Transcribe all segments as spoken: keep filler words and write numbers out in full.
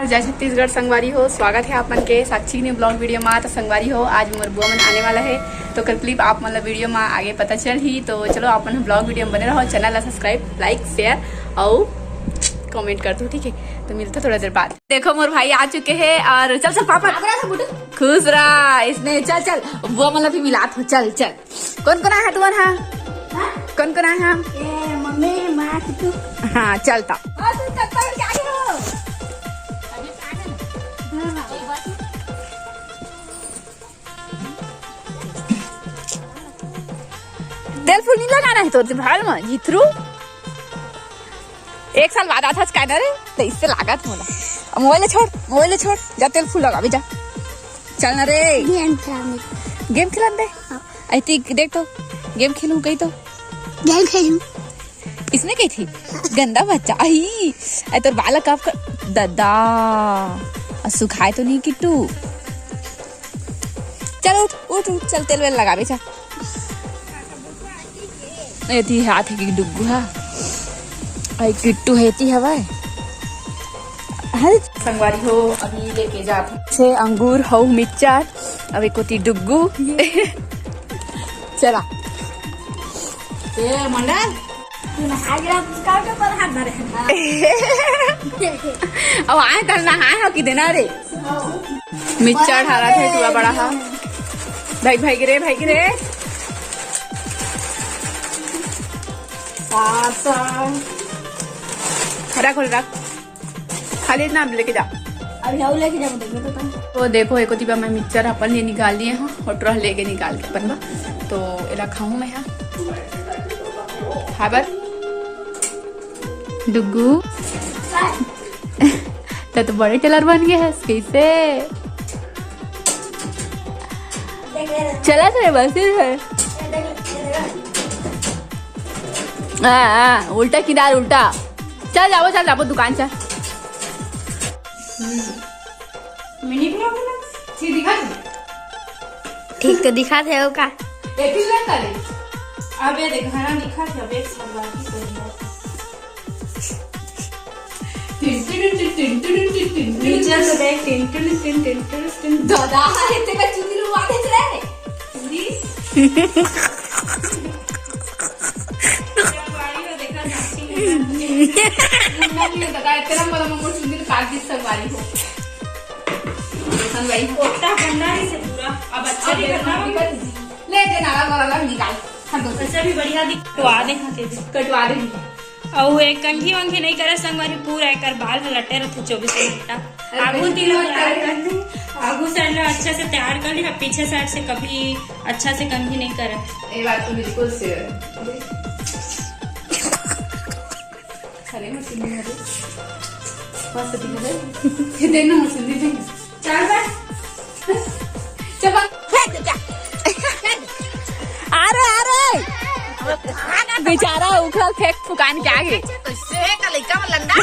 जय छत्तीसगढ़ संगवारी हो, स्वागत है आप मन के साक्षी न्यू ब्लॉग वीडियो मा। तो संगवारी हो, आज मोर बुआ मन आने वाला है, तो ओकर क्लिप आप मन ला वीडियो मा आगे पता चलही। तो चलो, आप मन ब्लॉग वीडियो में बने रहो, चैनल ला सब्सक्राइब, लाइक, शेयर और कमेंट कर दो, ठीक है? तो मिलते थोड़ा देर बाद। देखो, मोर भाई आ चुके हैं और चल, चल, पापा। खुश रहा इसने। चल, चल, बुआ मन ला भी मिलात हो। चल, चल। कोन कोन आय हा तुमन हा? हाँ? कोन कोन आय हा? ए, मम्मी, माँ, किट्टू। हाँ, चलता। और तू चप्पल क्या हो? हाँ, हाँ। तेल फूल नहीं लगाना है तोर भाल में, जीथरू। एक साल बाद आथस काय ना रे, तो इससे लागत मोला। अब मोबाइल छोड़, मोबाइल छोड़, जा तेल फूल लगावे जा। चल ना रे। गेम खेलने। गेम खेलन दे। हाँ। आई थी देख तो, गेम खेलूं कही तो। गेम खेलूं। इसने कही थी, गंदा बच्चा। आई, आई तोर बालक आपका दादा। और सुखाए तो नहीं किट्टू। चल उठ, उठ, उठ, चल तेल वेल लगावे, चल। एती हाथ है कि डुग्गू हा। आई किट्टू है ती हवाए। हल संगवारी हो, अभी लेके जात हूँ। छे अंगूर हो मिक्सचर, अब एक होती डुग्गू। चला। ए मंडल, तू नहा गया, उसका के पर हाथ धरे है। अब आए तल नहाए हो कि देना रे? मिक्सचर ढाला थे, टुआ बड़ा हा। भाई, भाई गिरे, भाई गिरे। रख, रख। खाली इतना लेके जा। अभी और लेके जाऊँ, देखो तो तुम। तो देखो, एको तिबा मैं मिक्सचर अपन लिए निकाल लिए हूँ, होटरा लेके निकाल के अपन बा। तो एला खाऊं मैं, हाँ। खाबर। डुग्गू। त तो बड़े टेलर बन गए हस, कैसे? चला थे बस, फिर है। हाँ, हाँ, उल्टा किनार, उल्टा। चल जाबो, चल जाबो दुकान, चल। मिनी ब्लॉग में ठीक दिखा थे? ठीक तो दिखा थे, हो का? एथी ना करे। अबे देख, घना दिखा थे, अबे एक सलवार की पहन ले। Tin tin tin tin tin tin tin. नीचे से देख, tin tin tin tin tin tin. दादा, अरे तेरा चुंदी रुआ दे रे। चुंदी। देखा, नाची में। मुन्ना भी दादा, इतना बड़ा मम्मा चुंदी काट दी सलवारी हो। देखन भाई। ओटा गंदा ही से पूरा। अब अच्छा अब भी देखो, करना दिक्कत नहीं। ले दे, नाला वाला निकाल। हट दो। वैसे भी बढ़िया दिख-, कटवा दे, हाँ, दे दे। कटवा दे। अउ एक कंघी वंघी नहीं करे संगवारी, पूरा एकर बाल ह लटे रथे चौबीस घंटा। अरे, आगू बिल्कुल तिलक मत तैयार करे। कर लूं, आगू साइड ला अच्छा से तैयार कर लिया, पीछे साइड से कभी अच्छा से कंघी नहीं करे। ये बात तो बिल्कुल सही है। अरे, मशीन में दे। मस्त दिख रहा है। ये देना मशीन दे दे। चल बे। चल बे। फेंक दे, जा। अरे, अरे। बेचारा उखड़ल फेंक फुकान के आगे। से का लइका में लंडा।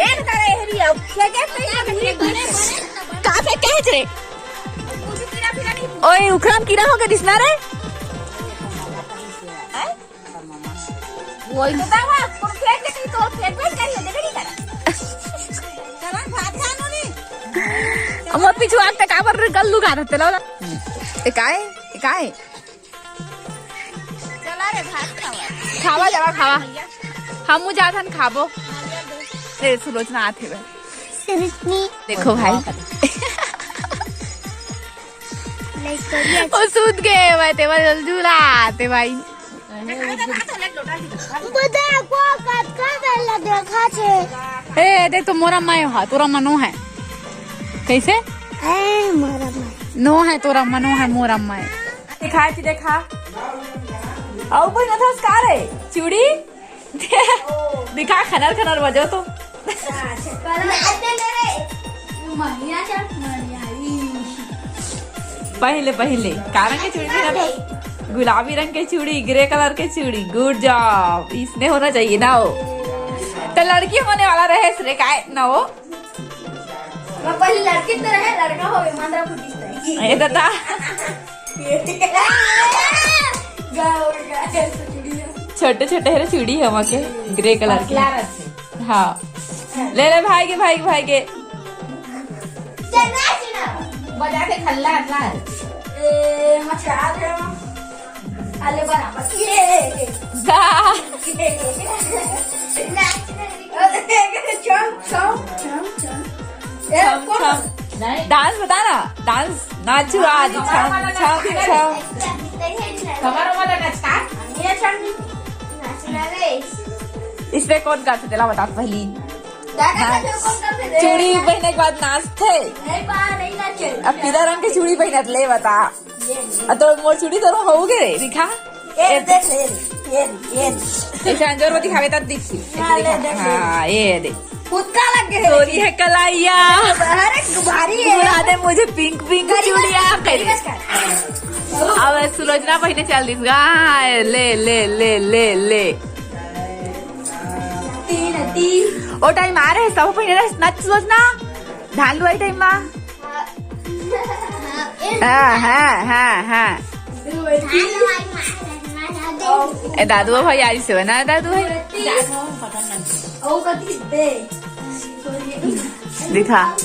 एक करे हरी अब। फेंके, फेंके, फेंके। का फेंक के है रे? ओए, उखड़ा में कीड़ा होके दिसना रे। वही तो बाबा, तुम फेंक के नहीं, तो फेंक, फेंक करिए, देखे नहीं कर। चला, भात खा लो नी। मोर पीछू आग तक आवर गल्लू खा रहते लो। ए काय? ए काय? चला रे, भात खावा। खावा जावा, खावा। हमू जाथन खाबो। ए, सुलोचना आथे बे। देखो भाई। नहीं करिए। ओ सूत गए भाई, तेवर झूला आते भाई। बता को कतका बेला देखा छे। ए, देख तो मोर अम्मा हा, तोर अम्मा नो है। कैसे? ए, मोर अम्मा। नो है तोर अम्मा, नो है मोर अम्मा है। दिखाए थी, देखा। अउ कोई ना था उसका रे, चूड़ी। दिखा, खनर खनर बजो तो। पहले, पहले, का रंग के चूड़ी पहना था? गुलाबी रंग के चूड़ी, ग्रे कलर के चूड़ी। गुड जॉब। इसने होना चाहिए ना हो। तो लड़की होने वाला रहे, इसने काय ना हो। मैं पहले लड़की तो रहे, लड़का हो गया, मांद्रा फुटी। ए दादा। छोटे छोटे हरे चूड़ी है वहाँ के, ग्रे कलर के। हाँ। ले ले भाई के, भाई के, भाई के। बजा के खल्ला, खल्ला। ए, मचा दे। अले बराबर। ये। गा। चल, चल, चल, चल। ए, छम, कौन? छम। नहीं। डांस बता ना, डांस नाचू आज, छम, छम, छम। कमर वाला नाच का? ये छम। नाचना रे। इसमें कौन करथे तेला बता पहली। हाँ। चूड़ी पहने के बाद नाचथे। नहीं बा, नहीं नाचे। अब पीला रंग के चूड़ी पहनत ले बता। ये, ये। अब तो मोर चूड़ी तो हो गए रे, दिखा। ये ए, देख, ये, ये, ये। इसे अंजोर में दिखावे तब दिखी। हाँ, ले, दिखा। देख, ले। हाँ, ये दे। कुत्ता लग गए। गोरी है कलाइया। अरे, भारी है। बुला दे मुझे पिंक, पिंक गरीब चूड़िया। गरीब कर। अब सुलोचना पहने चल दिस गा। ले, ले, ले, ले, ले। तीन, तीन। ओ टाइम आ रहे, सब पहने रहे, नाच सुलोचना। धान लुवाई टाइम मा। हाँ, हाँ, हाँ, हाँ। ए, दादू भाई आज से बना, दादू भाई। दिखा।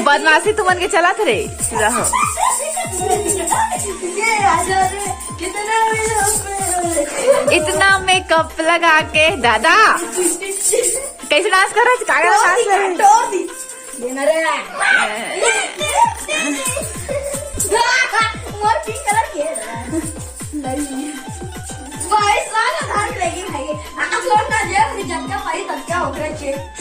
बदमाशी तुमन के चलत रे। रहो। इतना मेकअप लगा के दादा। कैसे डांस कर रहा है? कागज डांस कर रहा है। ये ना रे। मोर पिंक कलर के है। नहीं। भाई साला धान लेगी भाई। आकाश लौट ना जे, अभी झटका पाई, झटका हो गया छे।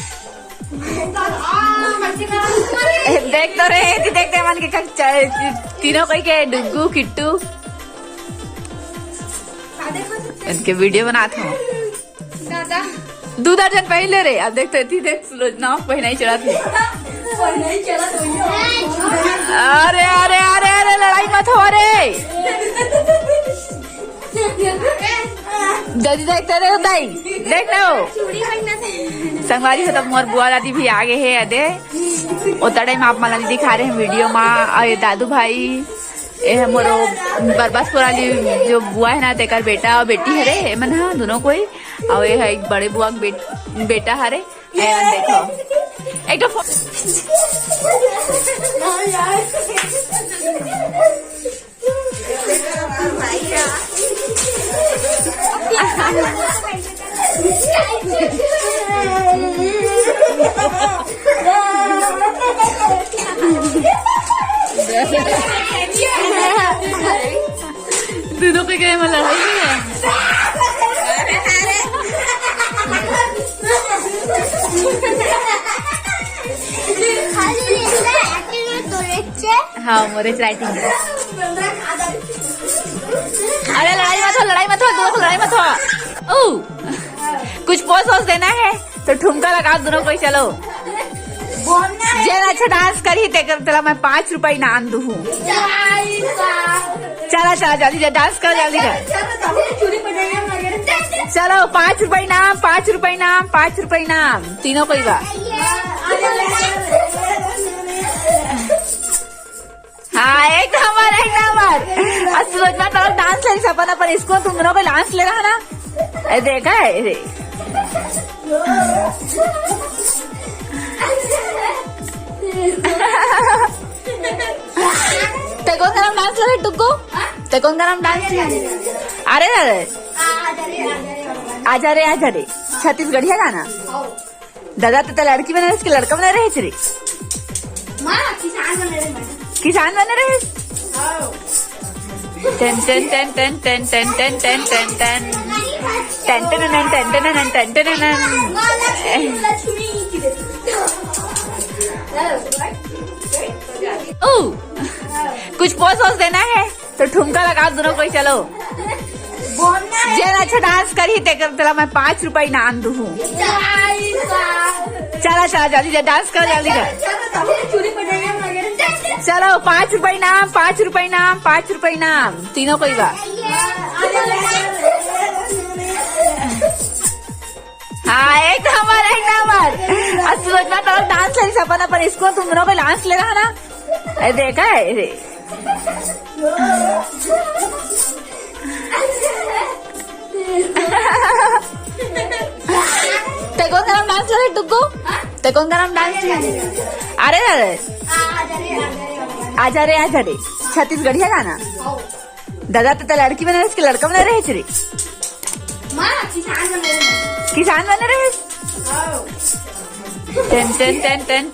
ए, देख तो रे, देख, देख, मन के कच्चा है, तीनों कोई के, डुग्गू, किट्टू। इनके वीडियो बनात हूँ। दादा। दू दर्जन पहले रे, अब देख तो इतनी देख सुलोचना पहनाई चढ़ा थी। पहनाई चढ़ा तो ये। अरे, अरे, अरे, अरे, लड़ाई मत हो रे। जल्दी देखते रहो दाई, देख लो। संगवारी हो, तब मोर बुआ दादी भी आगे है अदे। ओ तड़े में आप मन ला दिखा रहे हैं वीडियो मा। और ये दादू भाई, ये है मोरो बरबसपुर वाली जो बुआ है ना, तेकर बेटा और बेटी हरे, एमन हा दोनों कोई। और ये है एक बड़े बुआ के बेट-, बेटा हरे। एमन देखो, एक तो फो- दोनों के गए में लड़ाई हुई है। हाँ, मोरे राइटिंग। अरे लड़ाई मत हो, लड़ाई मत हो, दोनों को लड़ाई मत हो। ओ, कुछ पोज वोज देना है तो ठुमका लगाओ दोनों कोई, चलो। जेन अच्छा डांस करही तेकर तेला मैं पाँच रुपया इनाम दूहूँ। चला चला जल्दी जा, डांस कर जल्दी कर। चलो पाँच रुपया इनाम, पाँच रुपया इनाम, पाँच रुपया इनाम, तीनों कोई बा। हाँ, एक नंबर, एक नंबर। आज सुलोचना तो डांस ले सपना पर इसको तुम दोनों को डांस ले रहा ना। ए, देखा है रे। ते कोन गाना डांस ले टुक्कू? ते कोन गाना डांस ले? अरे, अरे। आजा रे, आजा रे। छत्तीसगढ़िया गाना। दादा, तो लड़की बना रहे, इसके लड़का बना रहे रे। माँ, किसान बना रहे, माँ। किसान बना रहे? हाँ। टन, टन, टन। टन, टन, टन, टन, टन, टन, टन, टन। माँ, लक्ष्मी, लक्ष्मी की दे। ओ, कुछ पोज वोज देना है? तो ठुमका लगाओ दोनों कोई, चलो। जेन अच्छा डांस करही तेकर तेला मैं पाँच रुपया इनाम दूहूँ। चला चला जल्दी जा, डांस कर जल्दी जा। चलो पाँच रुपया इनाम, पाँच रुपया इनाम, पाँच रुपया इनाम, तीनों कोई बा। हाँ, एक नंबर, एक नंबर। आज सुलोचना तो डांस ले सपना पर इसको तुम दोनों को डांस ले रहा ना। ए, देखा है रे। ते कोन गाना डांस ले टुक्कू? ते कौन गाना में डांस किया? अरे, अरे। आजा रे, आजा रे। छत्तीसगढ़िया गाना। दादा, तो लड़की बने रहे कि लड़का बने रहे रे? माँ, किसान बने रहे। किसान बने रहे? हाँ। Ten, ten, ten, ten, ten.